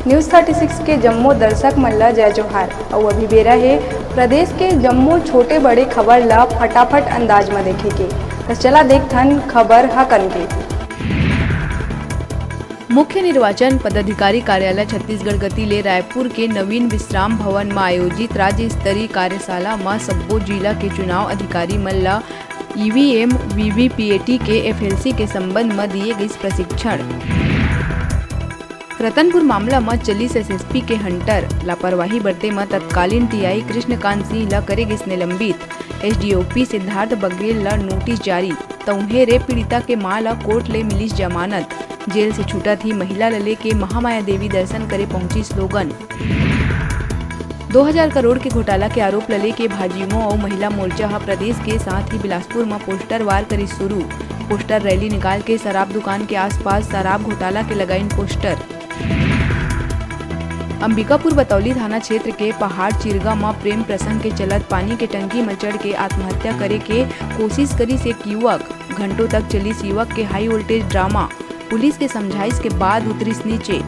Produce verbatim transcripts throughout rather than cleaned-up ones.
News thirty six के जम्मो दर्शक मन ला जय जोहार। अउ अभी बेरा हे प्रदेश के जम्मो छोटे बड़े खबर ला फटाफट अंदाज म देखे के। त चला देखथन खबर हकन के। मुख्य निर्वाचन पदाधिकारी कार्यालय छत्तीसगढ़ गति ले रायपुर के नवीन विश्राम भवन म आयोजित राज्य स्तरीय कार्यशाला म सब्बो जिला के चुनाव अधिकारी मन ल ईवीएम, वीवीपीएटी के एफएलसी के संबंध म दिए गइस प्रशिक्षण। रतनपुर मामला म चलिस एसएसपी के हंटर, लापरवाही बरते म तत्कालीन टीआई कृष्णकांत सिंह ल करे गिस निलंबित, एसडीओपी सिद्धार्थ बघेल ल नोटिस जारी, त उहें रे पीड़िता के मां ल कोर्ट ले मिलिस जमानत, जेल से छूटत ही महिला ल लेके महामाया देवी दर्शन करे पहुंचिस लोगन। दो हजार करोड़ के घोटाला के आरोप ल लेके भाजयुमो अउ महिला मोर्चा ह प्रदेश के साथ ही बिलासपुर म पोस्टर वार करिस शुरू। पोस्टर रैली निकाल के शराब दुकान के आसपास शराब घोटाला के लगाइन पोस्टर। अंबिकापुर बतौली थाना क्षेत्र के पहाड़ चिरगा म प्रेम प्रसंग के चलत पानी के टंकी म चढ़ के आत्महत्या करे के कोशिश करिस एक युवक। घंटों तक चलिस युवक के हाई वोल्टेज ड्रामा। पुलिस के समझाइश के बाद उतरिस नीचे।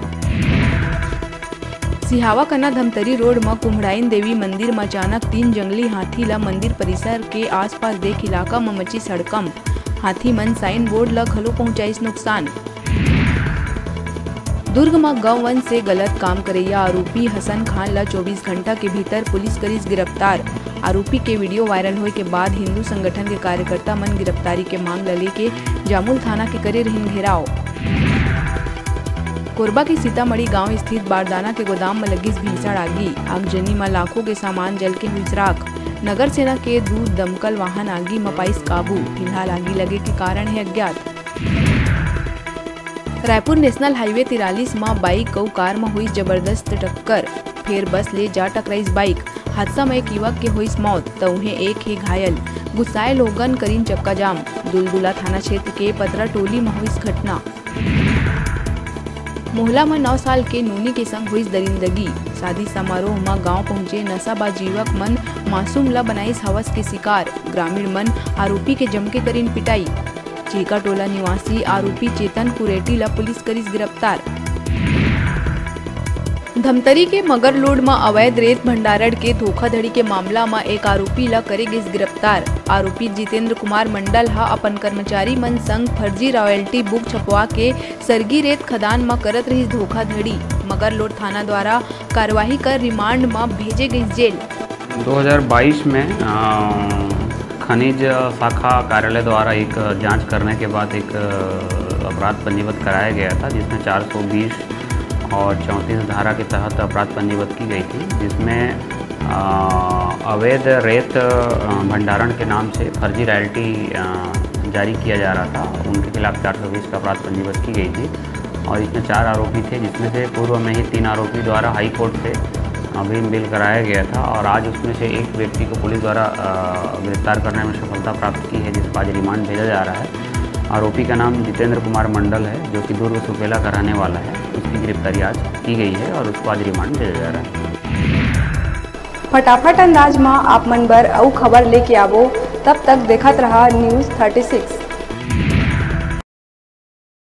सिहावा कना धमतरी रोड म कुम्हड़ाइन देवी मंदिर म अचानक तीन जंगली हाथी ल मंदिर परिसर के आसपास देख इलाका म मचिस हड़कंप। हाथी मन साइन बोर्ड ल घलो पहुंचाइस नुकसान। दुर्ग म गौ वंश से गलत काम करइया आरोपी हसन खान ल चौबीस घंटा के भीतर पुलिस करिस गिरफ्तार। आरोपी के वीडियो वायरल होए के बाद हिंदू संगठन के कार्यकर्ता मन गिरफ्तारी के मांग ल लेके जामुल थाना के करे रहिन घेराव। कोरबा के सीतामढ़ी गांव स्थित बारदाना के गोदाम म लगिस भीषण आगी। आगजनी म लाखों के सामान जल के हुइस राख। नगर सेना के दू दमकल वाहन आगी म पाइस काबू। फिलहाल आगी लगे के कारण हे अज्ञात। रायपुर नेशनल हाईवे तिरालीस म बाइक अउ कार म होइस जबरदस्त टक्कर, फेर बस ले जा टकराइस बाइक। हादसा म एक युवक के होइस मौत, त उहें एक हे घायल। गुस्साए लोगन करिन चक्काजाम। दुलदुला थाना क्षेत्र के पतरा टोली म होइस घटना। मोहला म नौ साल के नोनी के संग होइस दरिंदगी। शादी समारोह म गांव पहुंचे नशाबाज युवक मन मासूम ल बनाइस हवस के शिकार। ग्रामीण मन आरोपी के जमके करिन पिटाई। चीका टोला निवासी आरोपी चेतन कुरेटी ल पुलिस करिस गिरफ्तार। धमतरी के मगरलोड म अवैध रेत भंडारण के धोखाधड़ी के मामला म एक आरोपी ल करे गिस गिरफ्तार। आरोपी जितेंद्र कुमार मंडल ह अपन कर्मचारी मन संग फर्जी रॉयल्टी बुक छपवा के सरगी रेत खदान म करत रिहिस धोखाधड़ी। मगरलोड थाना द्वारा कार्रवाई कर रिमांड म भेजे गिस जेल। दो हज़ार बाईस में, अ, खनिज शाखा कार्यालय द्वारा एक जांच करने के बाद एक, अ, अपराध पंजीबद्ध कराया गया था, जिसमें चार सौ बीस और चौंतीस धारा के तहत अपराध पंजीबद्ध की गई थी, जिसमें, अ, अवैध रेत, अ, भंडारण के नाम से फर्जी रॉयल्टी, अ, जारी किया जा रहा था। उनके खिलाफ चार सौ बीस का अपराध पंजीबद्ध की गई थी और इसमें चार आरोपी थे, जिसमें से पूर्व में ही तीन आरोपी द्वारा हाई कोर्ट से अग्रिम बेल कराया गया था और आज उसमें से एक व्यक्ति को पुलिस द्वारा, अ, गिरफ्तार करने में सफलता प्राप्त की है, जिसको आज रिमांड भेजा जा रहा है। आरोपी का नाम जितेंद्र कुमार मंडल है, जो कि दुर्ग सुपेला का रहने वाला है। उसकी गिरफ्तारी आज की गई है और उसको आज रिमांड भेजा जा रहा है। फटाफट अंदाज म आप मन बर अउ खबर लेके आबो, तब तक देखत रहा News thirty six।